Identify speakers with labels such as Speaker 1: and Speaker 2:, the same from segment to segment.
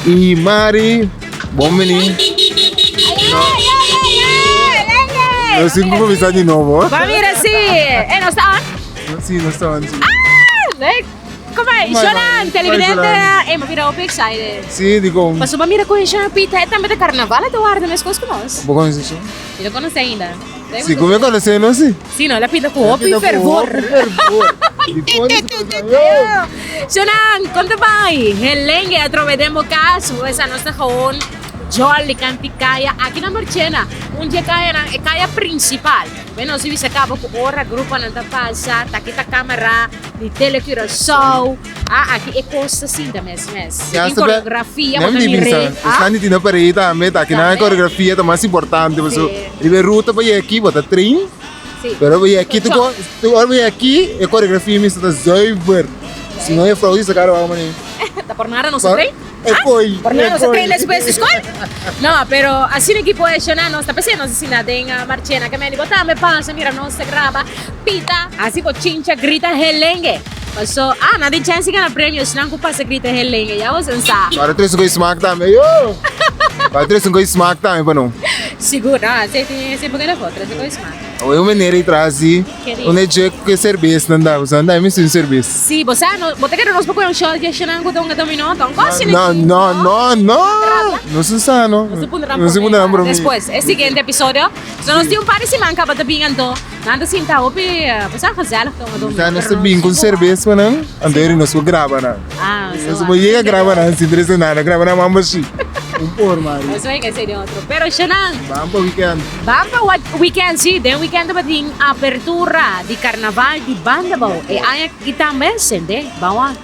Speaker 1: Y Mari, bon bini. No sin ku di nobo.
Speaker 2: Ba mira si. Eh, no sta on?
Speaker 1: Si, no sta on. Si.
Speaker 2: Ah, leuk. Kom maar, Jonan, televidente. Eh, ma mira hopi excited.
Speaker 1: Si, di kon.
Speaker 2: Paso ba mira con Jonan Pita, e tambe de carnaval te warda mes cos ku nos.
Speaker 1: Bo conoce eso?
Speaker 2: Mi no conoce ainda.
Speaker 1: Si, ku me conoce no si.
Speaker 2: Si, no, la pita ku hopi fervor.
Speaker 1: Fervor.
Speaker 2: Shonan, kon ta bai? Helengue atrobe den bo kas, esa nos ta gewoon jolly kanti kaya aki na Marchena, un dje kayanan, e kaya principal. Bueno, nos bisa kaba ku ora gruponan ta pasa, ta kita kamera di Tele Curaçao. Ah, aki e kos ta sinta mes mes. Tin koreografia, bo ta mir'é.
Speaker 1: Esnan di tina parei tambe, ta aki nan e koreografia ta mas importante, pasobra riba e ruta pa yega aki bo ta train. Pero bo yega aki tu ora bo yega aki e koreografia mester ta zuiver. Si no e frou di saca abajo manera.
Speaker 2: Ta por nada nos a train.
Speaker 1: E koi.
Speaker 2: Por nada nos a train despues di skol. No, pero asina ki por eshoná nos ta p'esei nos a sinta den Marchena ke meni bo tambe pasa mira nos ta graba pita hasi bochincha grita helengue. Paso ah nan tin chance di gana premio esnan ku pasa grita helengue ya bo sa.
Speaker 1: Para tres un koi smak tambe yo. Para tres un koi smak tambe pa no.
Speaker 2: Sigur no esei tin esei por keda for tres un koi smak.
Speaker 1: Awe un meneer ei tras di un e dje ku e serbes nan da bo sa nan mi sin serbes.
Speaker 2: Si bo sa no bo ta kere nos por kohe un shot di esnan ku ta hunga dominó ta un kos asina
Speaker 1: No no no no no sin sa no.
Speaker 2: Nos ta puntra nan prome despues e siguiente episodio so nos tin un par di siman kaba ta bin anto. Nan ta sinta hopi, bo sa gezellig ta un
Speaker 1: Sa nos ta bin con cerveza pa nan, anto eri nos por graba nan.
Speaker 2: Ah, so.
Speaker 1: Nos por yega graba nan sin trece nada, graba nan man bashi. Un por mari.
Speaker 2: Nos bay esey den otro. Pero Shanan.
Speaker 1: Ban pa weekend.
Speaker 2: Ban pa weekend, si. Den weekend tabatin apertura di carnaval di Bandabou. E aña aki tambe sende. Ban wak.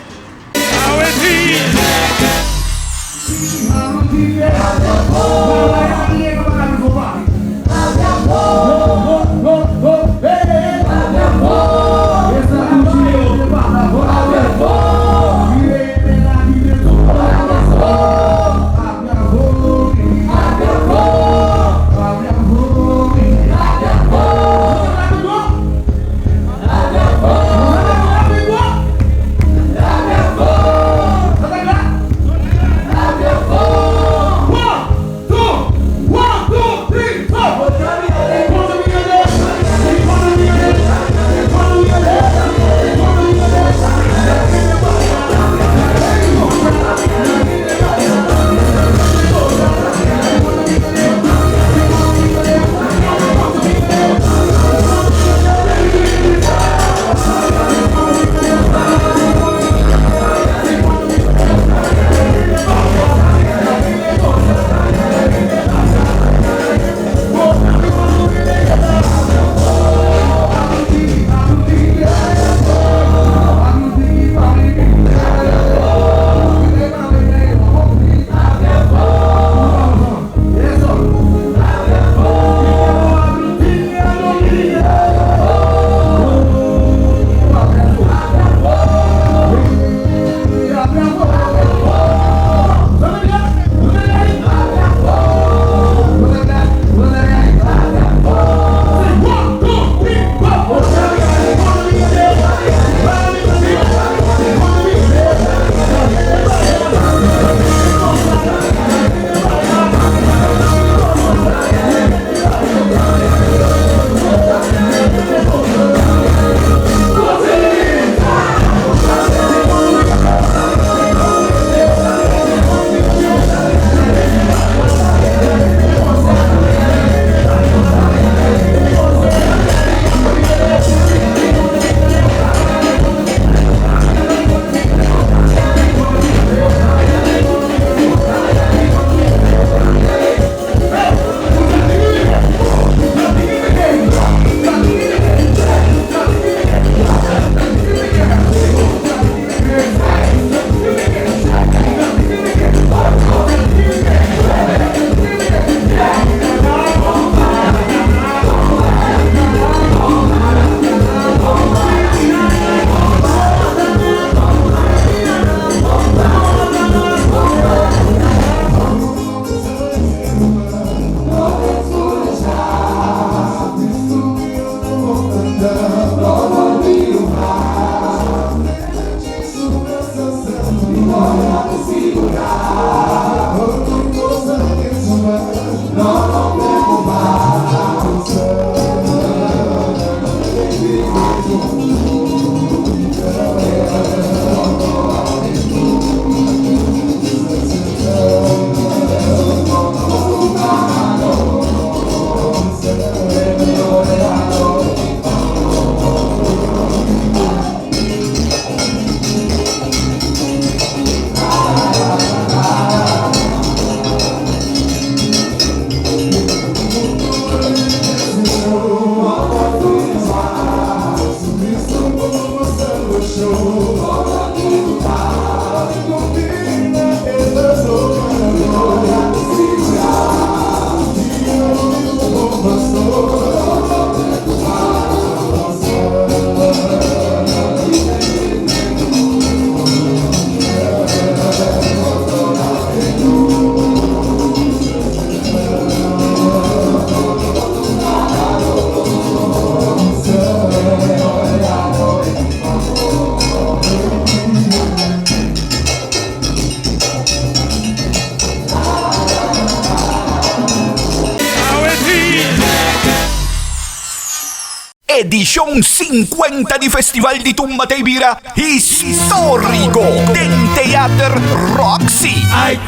Speaker 3: Edishon 50 di Festival di Tumba ta bira históriko den Teater Roxy. I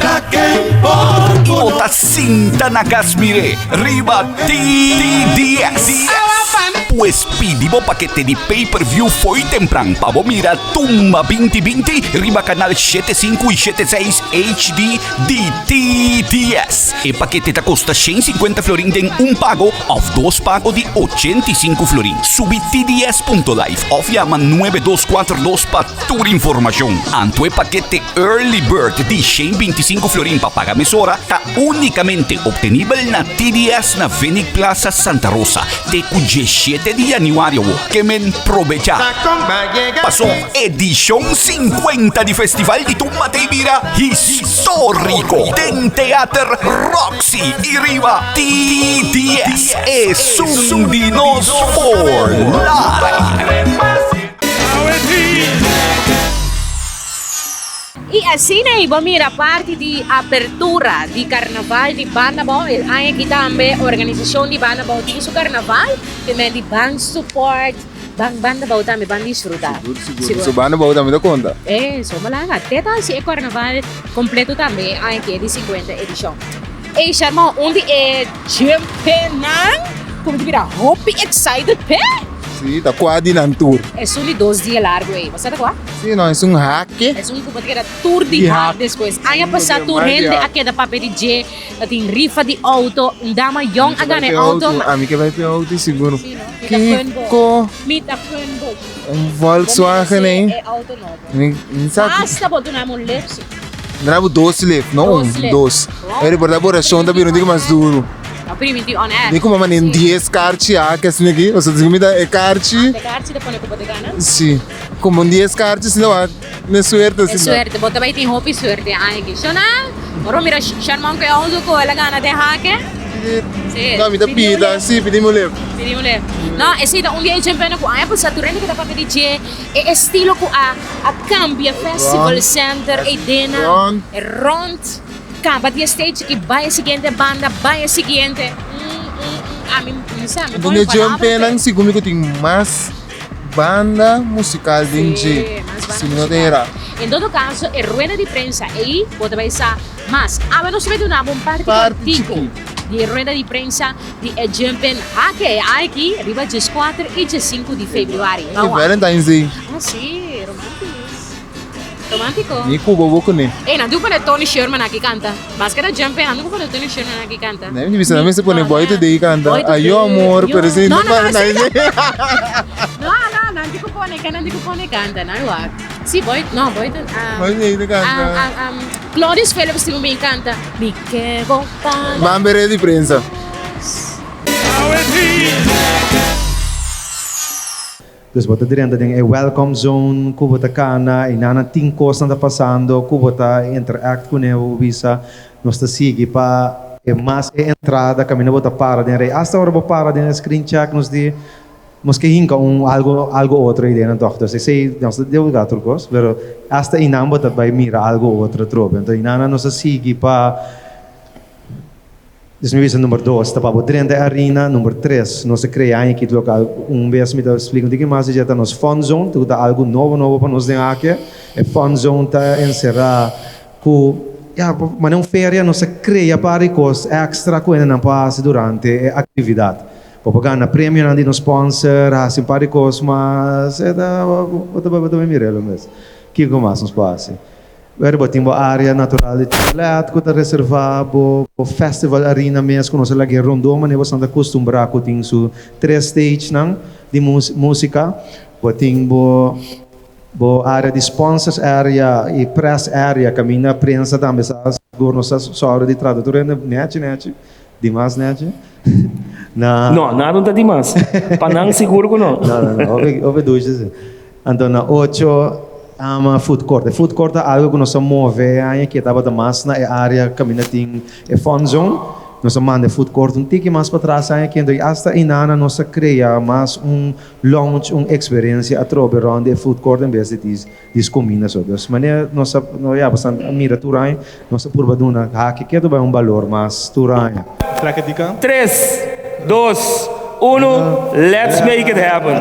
Speaker 3: bo ta sinta na kas mir'é riba TDS. Pues pidi bo pakete di pay per view fo'i tempran pa bo mira Tumba 2020 riba kanal shete sinku i shete seis HD di TDS. E pakete ta kosta shen sinkuenta florin den un pago òf dos pago di 85 florin. Subi tds punto live òf yama 9242 pa tur informashon. Anto e pakete Early Bird di 125 florin pa paga mesora ta únikamente optenibel na TDS na Venic Plaza Santa Rosa te ku 17 di yanüari awo. Ke men probechá! Pasó edishon 50 di Festival di Tumba ta bira históriko den Teater Roxy i riba TDS esun di nos for life!
Speaker 2: I asina ei bo mira parti di apertura di karnaval di Banda Bou. E aña aki tambe organisashon di Banda Bou tin su karnaval. Te men di ban support, ban Banda Bou tambe ban disfruta.
Speaker 1: Sigur, sigur. Su Banda Bou tambe ta konta.
Speaker 2: E, so malanga. Te ta hasi e karnaval kompleto tambe e aña aki, e di 50 edishon. Ey Sharmon, un di e djempenan ku mi ta bira hopi excited p'e.
Speaker 1: Si, ta kua di nan tur?
Speaker 2: Esun di dos dia largu ey. Bo sa ta kua?
Speaker 1: Si, no, esun hake.
Speaker 2: Esun ku bo ta keda tur di hak despues. Aña pasá tur hende a keda papia di dje, ta tin rifa di outo, un dama yòn a gana e outo.
Speaker 1: Ami ke bai p'e outo sigur.
Speaker 2: Si, no? Mi ta fun bo.
Speaker 1: Kiko?
Speaker 2: Mi ta fun bo.
Speaker 1: Un Volkswagen ey.
Speaker 2: Bo merese e outo nobo.
Speaker 1: Mi sa.
Speaker 2: Basta bo duna mi un lef si.
Speaker 1: Duna bo dos lef, no un, dos. E por ta bo orashon ta bira un tiki mas duru.
Speaker 2: No primintí on air.
Speaker 1: Ni kuma manen dies karchi a ke asina aki, pasobra si mi ta e karchi.
Speaker 2: E karchi ta pone ku bo ta gana?
Speaker 1: Si, como un dies karchi asina wak ne suerte asina.
Speaker 2: E suerte, bo ta bai tin hopi suerte e aña aki. Shona, ora mira Sharmon ku e auto ku el a gana den hake.
Speaker 1: Si. No, mi ta pida, si, pidi mi un lef.
Speaker 2: Pidi un lef. No, esei ta un di e djempenan ku aña pasá tur hende ku ta papia di dje. E estilo ku a a kambia Festival Center e denan rond kaba di e stage i bai e siguiente banda bai e siguiente ami mi sa mi pone palabra
Speaker 1: Dje nan sigun mi ku tin mas banda musikal den dje si mi no ta era.
Speaker 2: En todo kaso e rueda di prensa ei bo ta bai sa mas awe nos ta bai duna bo un parti kòrtiku di e rueda di prensa Di e Jumpin Hake aki riba djeskuater i djesinku di febrüari.
Speaker 1: E Valentine's Day.
Speaker 2: Ah si, romantis. Romántico.
Speaker 1: Ni ku bobo kuné.
Speaker 2: Ey, nan tin ku pone Tony Sherman aki kanta. Mas ke ta Jumpin, nan tin ku pone Tony Sherman aki kanta.
Speaker 1: Nee, mi bisa nan mester pone Boy Today kanta. Ayo amor, pero si
Speaker 2: no no no. No, no, nan tin ku pone, nan tin ku pone kanta, nan wak. Si, Boy, no, Boy Today.
Speaker 1: Boy Today ta kanta.
Speaker 2: Claudius Phillips tin ku bin kanta. Mi ke bo pa.
Speaker 1: Ban bere di prensa.
Speaker 4: Dus bo ta drenta den e welcome zone ku bo ta kana i nan a tin kosnan ta pasando ku bo ta interact kuné bo bisa nos ta sigui pa e mas e entrada kaminda bo ta para den rei asta ora bo para den e screen check nos di nos ke hinka un algo algo otro ei den tòg dus esei nos ta divulgá tur kos pero asta einan bo ta bai mira algo otro atrobe anto einan nos a sigui pa Dus mi bisa number dos ta pa bo drenta e arena, number tres nos a crea aña kit local un bes mi ta splica un tiki mas di dje ta nos fun zone cu ta algo nobo nobo pa nos den aki e fun zone ta encera cu ya manera un feria nos a crea par di cos extra cu hendenan por haci durante e actividad bo por gana premionan di nos sponsor haci un par di cos mas e ta bo ta bo ta bay mira lo mes kico mas nos por haci. Wèr bo tin bo área natural di toilet ku ta reservá, bo festival arena mes ku nos a lag'é rondó manera bo esnan ta kustumbrá ku tin su tres stagenan di músika. Bo tin bo bo área di sponsors area i press area kaminda prensa tambe sa sigur nos ta sòru di trata tur hende nèchi nèchi, dimas nèchi. Na.
Speaker 5: No, nada no ta dimas. Pa nan sigur ku no.
Speaker 4: No, no, no, hopi hopi dushi si. Anto na ocho ama food court. E food court ta algo ku nos a move e aña aki tabata mas na e area kaminda tin e fun zone. Nos a manda e food court un tiki mas patras aña aki. Anto i asta einana nos a krea mas un lounge, un eksperensia atrobe rònt di e food court en bes di dis kuminda so. Dus manera nos a no ya bastant a mira tur aña nos a purba duna haki ketu bai un balor mas tur aña.
Speaker 5: Tres, dos, Uno, let's make it happen!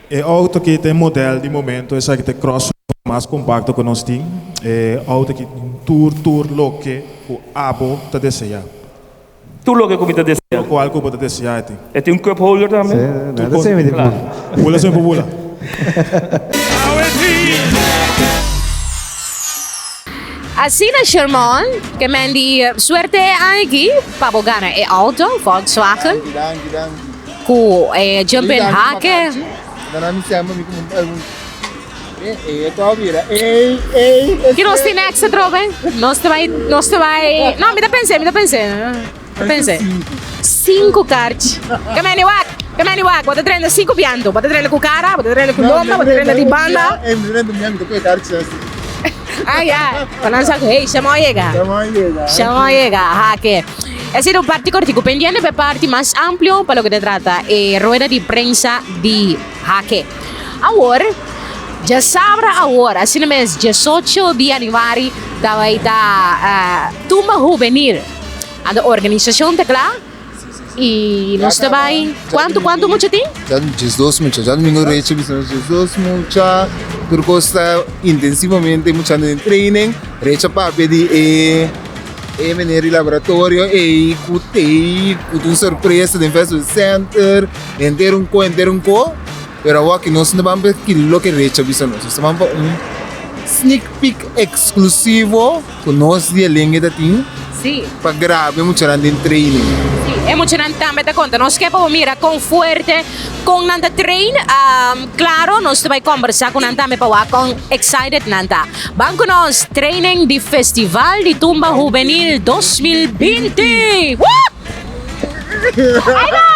Speaker 6: E auto aki ta e model di momento, esaki ta e crossover mas compacto cu nos tin. E auto aki tin tur tur loke cu abo ta desea.
Speaker 5: Tur loke cu mi ta desea.
Speaker 6: Locual cu bo ta desea e tin.
Speaker 5: E tin un cup holder tambe?
Speaker 4: Si, tur cos.
Speaker 6: Bula sin por bula.
Speaker 2: Asina Sherman, ke men di suerte e aña aki pa bo gana e auto Volkswagen.
Speaker 1: Danki, danki, danki.
Speaker 2: Ku e jump in hake. Ki nos tin next atrobe? Nos ta bai, nos ta bai, no mi ta pens'é, mi ta pens'é, mi ta pens'é. Sinku karchi. Ke meni wak, ke meni wak, bo ta trende sinku biantu, bo ta trende ku kara, bo ta trende ku lomba, bo ta trende di banda. Ah ya, pa nan sa ku hey, Shamo a yega. Shamo a yega, hake. E sido un parti kortiku, pendiente pa e parti mas amplio pa loke ta trata e rueda di prensa di Hake. Awor, djasabra awor, asina mes diesocho di januari ta bai ta Tumba Hubenil. Anto organisashon ta kla i nos ta bai, kuantu kuantu mucha tin?
Speaker 1: Diesdos mucha, djadumingu rechi bisa nos diesdos mucha, tur kos ta intensivamente mucha anda den training, rechi a papia di e. E meneer di laboratorio ei ku tei ku ta un sorpresa den Festival Center, henter un ko, henter un ko, pero awor aki nos no ban pa ki loke Recha bisa nos, nos ta ban pa un sneak peek eksklusivo ku nos di elengue ta tin pa graba e muchanan den training.
Speaker 2: Sí, e muchanan tambe ta konta nos ke pa bo mira kon fuerte kon nan ta train, klaro nos ta bai kombersá ku nan tambe pa wak kon excited nan ta. Ban ku nos training di Festival di Tumba Hubenil 2020! Woo! Ahí va!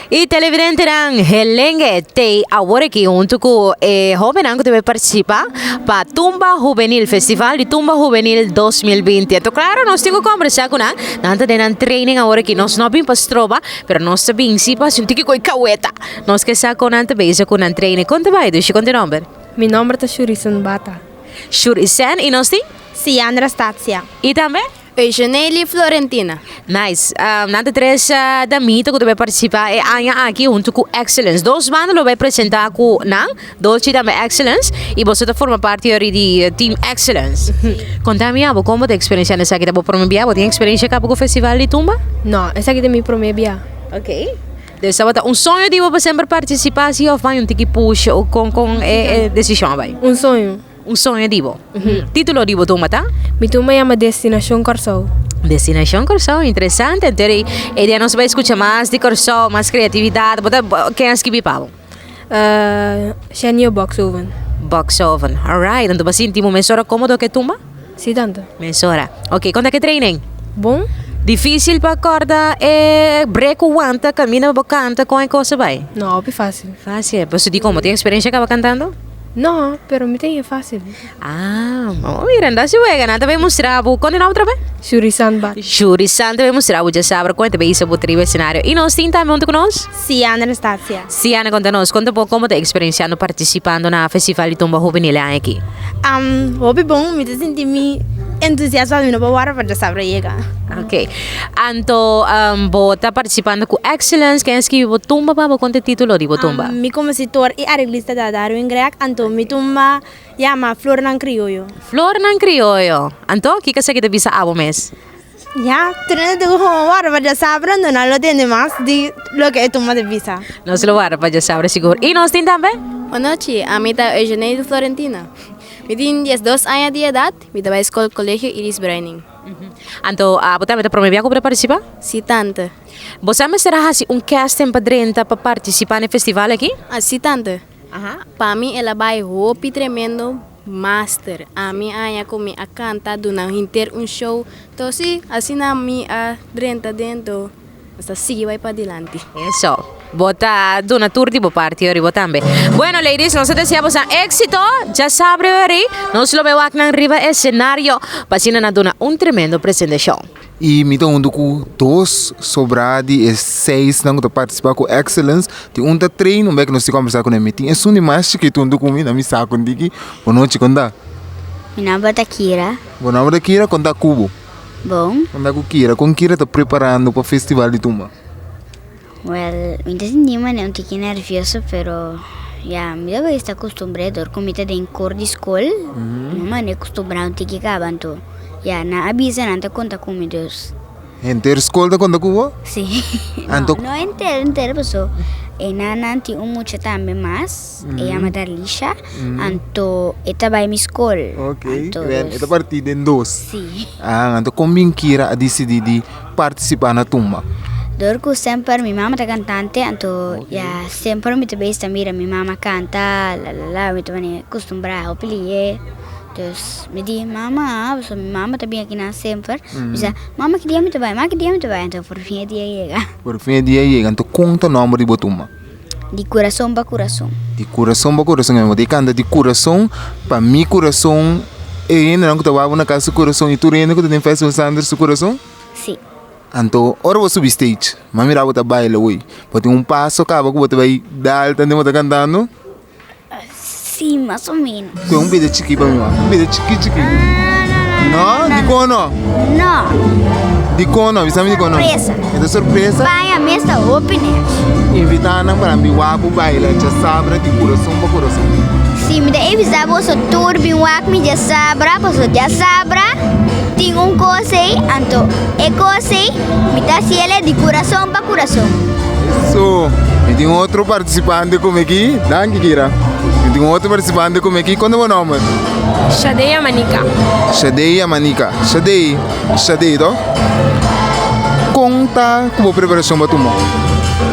Speaker 2: Y televidentenan, Helenge tei awor aki hunto cu e hobennan cu ta bay participa pa Tumba Hubenil, Festival di Tumba Hubenil 2020. Anto claro, nos tin cu conversa cu nan, nan ta den nan training awor aki. Nos no a bin pa stroba, pero nos ta bin si pa haci un tiki cu e caweta. Nos ke sa kon nan ta bezig ku nan training. Kon ta bai, Dushi? Kon ta e nomber?
Speaker 7: Mi nomber ta Shurisen Bata.
Speaker 2: Shurisen, i nos tin?
Speaker 8: Siandra Statia.
Speaker 2: I tambe?
Speaker 8: Eushenely Florentina.
Speaker 2: Nice. Nan ta tres damita ku ta bai partisipá e aña aki huntu ku Excellence. Dos banda lo bai presentá ku nan, Dolce tambe Excellence, i boso ta forma parti ori di Team Excellence. Konta mi abo, kon bo ta eksperensiando esaki? Ta bo promé bia? Bo tin eksperensia kaba ku Festival di Tumba?
Speaker 7: No, esaki ta mi promé bia.
Speaker 2: Ok. Dus tabata un soño di bo pa semper partisipá si òf bai un tiki push o kon kon e desishon a bai?
Speaker 7: Un soño.
Speaker 2: Un soño di bo. Título di bo tumba ta?
Speaker 7: Mi tumba yama Destinashon Kòrsou.
Speaker 2: Destinashon Kòrsou, interesante. Anto e dia nos bai skucha mas di Kòrsou, mas kreatividat. Bo ta ken a skibi pa bo?
Speaker 7: Shania Boxhoven.
Speaker 2: Boxhoven, alright. Anto bo a sinti bo mesora kómodo ku e tumba?
Speaker 7: Si tanto.
Speaker 2: Mesora. Ok, konta ke training?
Speaker 7: Bon.
Speaker 2: Difícil pa korda e brek ku wanta kaminda bo kanta kon e kos a bai?
Speaker 7: No, hopi fácil.
Speaker 2: Fácil. Bo di komo? Tin eksperensia kaba kantando?
Speaker 7: No, pero mi tin e fácil.
Speaker 2: Ah, bo mira, anda si wega. Nan ta bai mustra bo. Kon e nòmber otra bes?
Speaker 7: Shurisan Bat.
Speaker 2: Shurisan ta bai mustra bo djasabra kon e ta bai hisa bo triba esenario. I nos tin tambe huntu ku nos?
Speaker 8: Siana Anastasia.
Speaker 2: Siana, konta nos, konta bo komo ta eksperensiando partisipando na Festival di Tumba Hubenil e aña aki?
Speaker 8: Hopi bon, mi ta sinti mi entusiasma, mi no por warda pa djasabra yega.
Speaker 2: Ok, anto bo ta partisipando ku Excellence, ken a skibi bo tumba pa bo? Konta e titulo di bo tumba?
Speaker 8: Mi kompositor i areglista ta Darwin Greg, anto mi tumba yama Flornan Krioyo.
Speaker 2: Flornan Krioyo, anto kiko esaki ta bisa abo mes?
Speaker 8: Ya, tur hende tin ku homo warda pa djasabra, no nan lo tende mas di loke e tumba ta bisa.
Speaker 2: Nos lo warda pa djasabra sigur. I nos tin tambe?
Speaker 9: Bonochi, ami ta Eugeneidy Florentina. Mi tin diesdos aña di edat, mi ta bai skol Colegio Iris Bruining.
Speaker 2: Anto abo tambe ta prome bia ku bo ta partisipá?
Speaker 9: Si tante.
Speaker 2: Bo sa mester a hasi un casting pa drenta pa partisipá na e festival aki?
Speaker 9: Si tante. Pa mi el a bai hopi tremendo. Master, ami a haña ku mi a kanta duna henter un show, to si, asina mi a drenta dentro, nos ta sigui bai padilanti.
Speaker 2: Eso, bo ta duna tur di bo parti ori bo tambe. Bueno ladies, nos ta desea bosan éxito, djasabre ori nos lo bai wak nan riba escenario pa asina nan duna un tremendo presentacion.
Speaker 1: I mi ta huntu ku dos sobrá di e seisnan ku ta partisipá ku Excellence. Tin un ta train, un bek nos tin kombersá kuné. Mi tin esun di mas chikitu huntu ku mi, na mi sa ku diki. Bonochi, kon ta?
Speaker 10: Mi nomber ta Kira.
Speaker 1: Bo nomber ta Kira, kon ta ku bo?
Speaker 10: Bon.
Speaker 1: Kon ta ku Kira? Kon Kira ta preparando pa festival di tumba?
Speaker 10: Well, mi ta sinti manera un tiki nervioso, pero ya mi ta bay esta costumbre dor cu mi ta den cor di school, mi manera costumbrá un tiki caba, anto ya nan a bisa nan ta conta cu mi dus.
Speaker 1: Henter skol ta konta ku bo?
Speaker 10: Sí. No, no henter, henter, paso e nan tin un mucha tambe mas, e yama Darlisha, anto e ta bai mi skol.
Speaker 1: Ok, e ta partí den dos.
Speaker 10: Sí.
Speaker 1: Ah, anto kon bin Kira a disidí di partisipá na tumba?
Speaker 10: Dor ku semper mi mama ta kantante, anto ya semper mi ta bes ta mira mi mama kanta, la la la, mi ta manera kustumbrá hopi lihe. Dus mi di, Mama, pasobra mi mama ta bin akinan semper. Mi sa, Mama, ki dia mi ta bai? Mama, ki dia mi ta bai? Anto por fin e dia yega.
Speaker 1: Por fin e dia yega. Anto kon ta nomber di bo tumba?
Speaker 10: Di kurason pa kurason.
Speaker 1: Di kurason pa kurason. Mi bo ta kanta di kurason pa mi kurason. E hendenan ku ta wak bo na kas su kurason i tur hende ku ta den festival Sander su kurason?
Speaker 10: Si.
Speaker 1: Anto ora bo subi stage, mi a mira bo ta baila oy. Bo tin un paso kaba ku bo ta bai dal tende bo ta kantando?
Speaker 10: Sí, mas o menos.
Speaker 1: Kue un bida chikí pa mi wak. Un bida chikí chikí. No? Dikon no?
Speaker 10: No.
Speaker 1: Dikon no? Bisa mi dikon no.
Speaker 10: Sorpresa.
Speaker 1: E ta sorpresa?
Speaker 10: Baña mes ta hopi nechi.
Speaker 1: Invitá nan pa nan bin wak bo baila djasabra di kurason pa kurason.
Speaker 10: Sí, mi ta invitá boso tur bin wak mi djasabra, pasobra djasabra tin un kos ei, anto e kos ei mi ta hasiel di kurason pa kurason.
Speaker 1: Eso. Mi tin otro participante ku mi aki. Danki Kira. Mi tin otro participante ku mi aki. Kon ta bo nomber?
Speaker 7: Shadey Amanika.
Speaker 1: Shadey Amanika. Shadey, Shadey to? Kon ta ku bo preparashon pa tuma?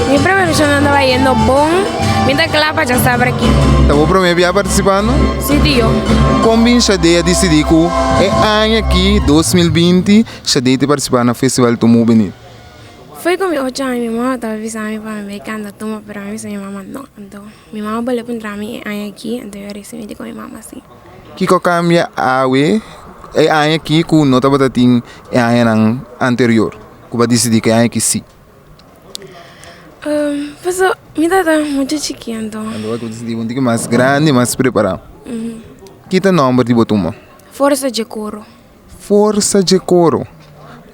Speaker 7: Mi preparashon nan ta bayendo bon. Mi ta kla pa djasabra aki.
Speaker 1: Ta bo prome bia partisipando?
Speaker 7: Si tio.
Speaker 1: Kon bin Shadey a disidí ku e aña aki, 2020, Shadey ta partisipá na Festival Tumu Bini?
Speaker 7: Foi ku mi ocho aña mi mama tabata bisa mi pa mi bai kanta tumba pero mi bisa mi mama no anto mi mama bolbe puntra mi e aña aki anto mi a risibi ku mi mama si.
Speaker 1: Kiko kambia awe e aña aki ku no tabata tin e añanan anterior ku bo a disidí ku e aña aki si?
Speaker 7: Paso mi tabata muchu chiki anto.
Speaker 1: Anto bo a disidí un tiki mas grandi mas prepará. Ki ta nòmber di bo tumba?
Speaker 7: Forsa dje koro.
Speaker 1: Forsa dje koro.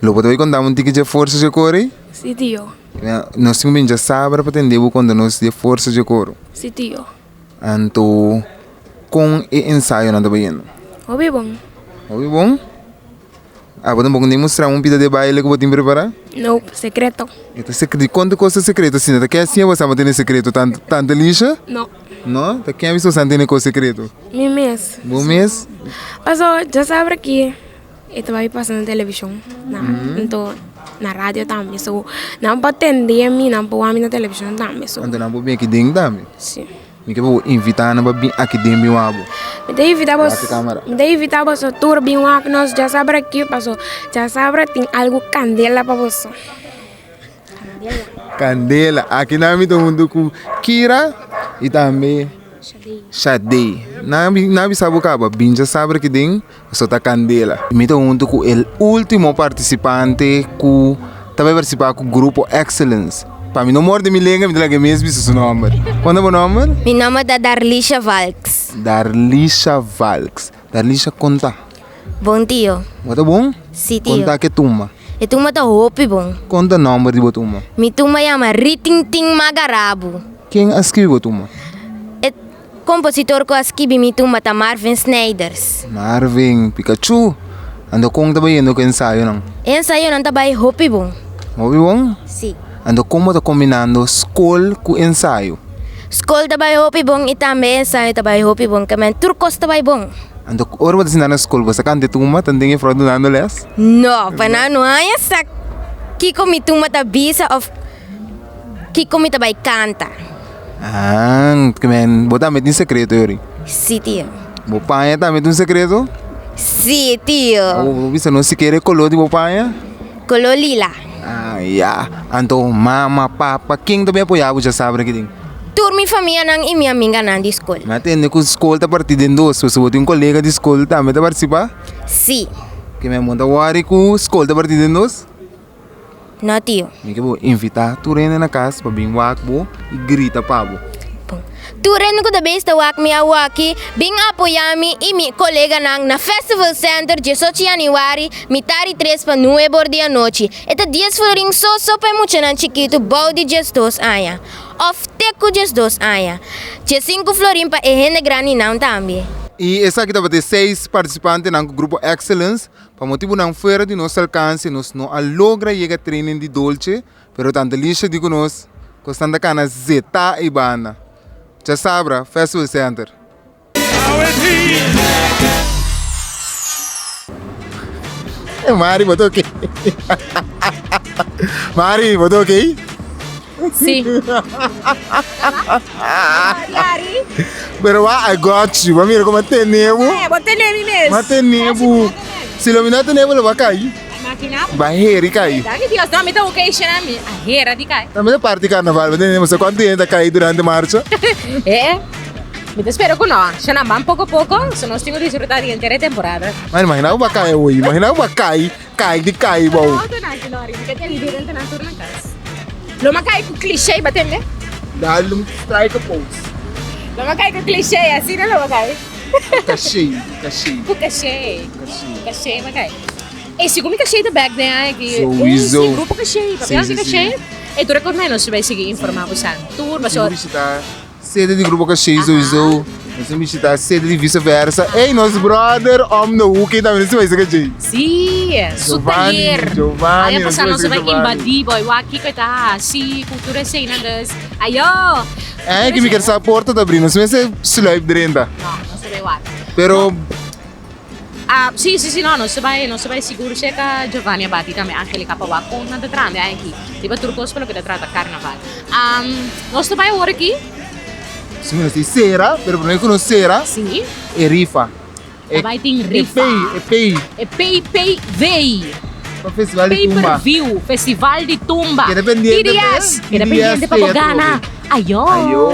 Speaker 1: Lo bo ta bai konta un tiki dje forsa dje koro ei?
Speaker 7: Si tio.
Speaker 1: Nos tin ku bin djasabra pa tende bo konta nos dje forsa dje koro.
Speaker 7: Si tio.
Speaker 1: Anto kon e ensayonan ta bayendo?
Speaker 7: Hopi bon.
Speaker 1: Hopi bon? Abo tampoco ni mustra un pida de baile ku bo tin prepará?
Speaker 7: Nope, sekreto.
Speaker 1: E ta sekreto. Di konta kos ta sekreto asina? Ta ke asin bo sa bo tene sekreto tantu tanta Lisha?
Speaker 7: No.
Speaker 1: No? Ta ken bisa bo sa tene kos sekreto?
Speaker 7: Mi mes.
Speaker 1: Bo mes?
Speaker 7: Paso djasabra aki e ta bai pasa na televishon, na anto na radio tambe, so nan por tende mi, nan por wak mi na televishon tambe, so.
Speaker 1: Anto nan por bin aki den tambe?
Speaker 7: Si.
Speaker 1: Mi ke pa bo invita nan pa bin aki den bin wak bo.
Speaker 7: Mi ta invita bos,
Speaker 1: Wak e kamera.
Speaker 7: mi ta invita boso tur bin wak nos djasabra aki, paso djasabra tin algu kandela pa boso.
Speaker 1: Kandela. Aki nan mi ta huntu ku Kira i tambe Shadey. Nan a bisa bo kaba bin djasabra aki den so ta kandela. Mi ta huntu ku el ultimo partisipante ku ta bai partisipá ku grupo Excellence. Pa mi no morde mi lenga mi ta laga e mes bisa su nòmber. Kon ta bo nòmber?
Speaker 11: Mi nòmber ta Darlisha Valks.
Speaker 1: Darlisha Valks. Darlisha kon ta?
Speaker 11: Bon tio.
Speaker 1: Bo ta bon?
Speaker 11: Si tio.
Speaker 1: Kon ta ke tumba?
Speaker 11: E tumba ta hopi bon.
Speaker 1: Kon ta nòmber di bo tumba?
Speaker 11: Mi tumba yama Ritintin Magarabu.
Speaker 1: Ken a skibi bo tumba?
Speaker 11: E kompositor ku a skibi mi tumba ta Marvin Snijders.
Speaker 1: Marvin, Pikachu! Anto kon ta bayendo ku e ensayonan?
Speaker 11: E ensayonan ta bai hopi bon.
Speaker 1: Hopi bon?
Speaker 11: Si.
Speaker 1: Anto kon bo ta kombinando skol ku ensayo?
Speaker 11: Skol ta bai hopi bon i tambe e ensayo ta bai hopi bon, ke men tur kos ta bai bon.
Speaker 1: Anto ora bo ta sinta na skol bo sa kanta e tumba ta den e frou dunando les?
Speaker 11: No, pa nan no haña sa kiko mi tumba ta bisa of kiko mi ta bai kanta.
Speaker 1: Ah, men bo tambe tin sekreto yori?
Speaker 11: Si tio.
Speaker 1: Bo paña tambe tin un sekreto?
Speaker 11: Si tio.
Speaker 1: Bo bisa nos sikiera e kolor di bo paña?
Speaker 11: Kolor lila.
Speaker 1: Ah ya, anto mama, papa, ken ta bin apoya bo djasabra aki den?
Speaker 11: Tur mi famianan i mi amiganan di skol.
Speaker 1: Mi a tende ku skol ta partí den dos, so si bo tin un kolega di skol tambe ta partisipá?
Speaker 11: Sí.
Speaker 1: Ke mi amor ta wòri ku skol ta partí den dos?
Speaker 11: No tio.
Speaker 1: Mi ke bo invitá tur hende na kas pa bin wak bo i grita pa bo.
Speaker 11: Bon. Tur hende ku ta bes ta wak mi awaki, bin apoyá mi i mi koleganan na Festival Center diesocho yanüari, mitari tres pa nuebe or di anochi. E ta dies florin so so pa e muchanan chikitu bou di diesdos aña, òf te ku diesdos aña. Diesinku florin pa e hende grandinan tambe.
Speaker 1: I esaki tabata e seis partisipantenan ku Grupo Excellence. Pa motibunan fuera di nos alkanse nos no a logra yega training di Dolce, Pero tanta Lisha di ku nos ku esnan ta kana zetá ei banda. Djasabra, Festival Center. E Mari, bo ta oké? Mari, bo ta oké?
Speaker 2: Sí.
Speaker 1: Pero wa, I got you. Bo mira como tene bo.
Speaker 2: Eh, bo tene mi mes.
Speaker 1: Ma tene bo. Si lo mi no tene bo, lo bo a kai.
Speaker 2: Imagina.
Speaker 1: Ba heri kai.
Speaker 2: Danki Dios. No, mi ta oké, shena mi a hera di kai.
Speaker 1: Tambe ta parti carnaval, bo tene bo sa cuanto hende ta kai durante marcha.
Speaker 2: Eh, mi ta spera cu no. Shena ban poco poco, so nos tin cu disfruta di henter e temporada.
Speaker 1: Ma imagina bo a kai awoy, imagina bo a kai. Kai di kai bou.
Speaker 2: No, no, no, no, mi ka tende durante nan tur na kas. Lo ma kai ku cliché, ba tende?
Speaker 1: Dal un strike a pose.
Speaker 2: Lo ma kai ku cliché, asina lo ma kai.
Speaker 1: Ku caché, ku caché.
Speaker 2: Ku caché. Ku caché ma kai. E sigur mi caché ta bek den aki.
Speaker 1: Sowieso.
Speaker 2: Un grupo caché, papia di caché. E tur e kos nos bai sigui informa bosan tur pasobra.
Speaker 1: Visita Sede di Grupo Caché sowieso. Nos a bishita sede di Vice Versa. Ey, nos brother om de hoek ey tambe nos a bai Caché.
Speaker 2: Sí, su taller.
Speaker 1: Giovanni,
Speaker 2: Aña pasá nos a bai
Speaker 1: Giovanni.
Speaker 2: invadí boy. Wak kiko e ta hasi, ku tur eseinan dus. Ayo!
Speaker 1: Ey, ki mi ker sa porta ta abrí. Nos mester sluip drenta.
Speaker 2: No, nos a bai wak.
Speaker 1: Pero
Speaker 2: Ah, sí, sí, sí, no, nos ta bai, nos ta bai sigur cerca Giovanni a bati tambe Angelica pa wak kon nan ta trande aki. Riba tur kos pa loke ta trata carnaval. Um, nos ta bai awor aki.
Speaker 1: Sí, nos tin cera, pero prome ku nos cera,
Speaker 2: Sí.
Speaker 1: e rifa.
Speaker 2: Ta bai tin rifa.
Speaker 1: E pay, e pay.
Speaker 2: E PPV.
Speaker 1: Pa Festival di
Speaker 2: Pay
Speaker 1: Tumba.
Speaker 2: per view, Festival di Tumba.
Speaker 1: Keda pendiente pe,
Speaker 2: TDS, keda pendiente pa bo
Speaker 1: TDS
Speaker 2: gana. Ayo.
Speaker 1: Ayo.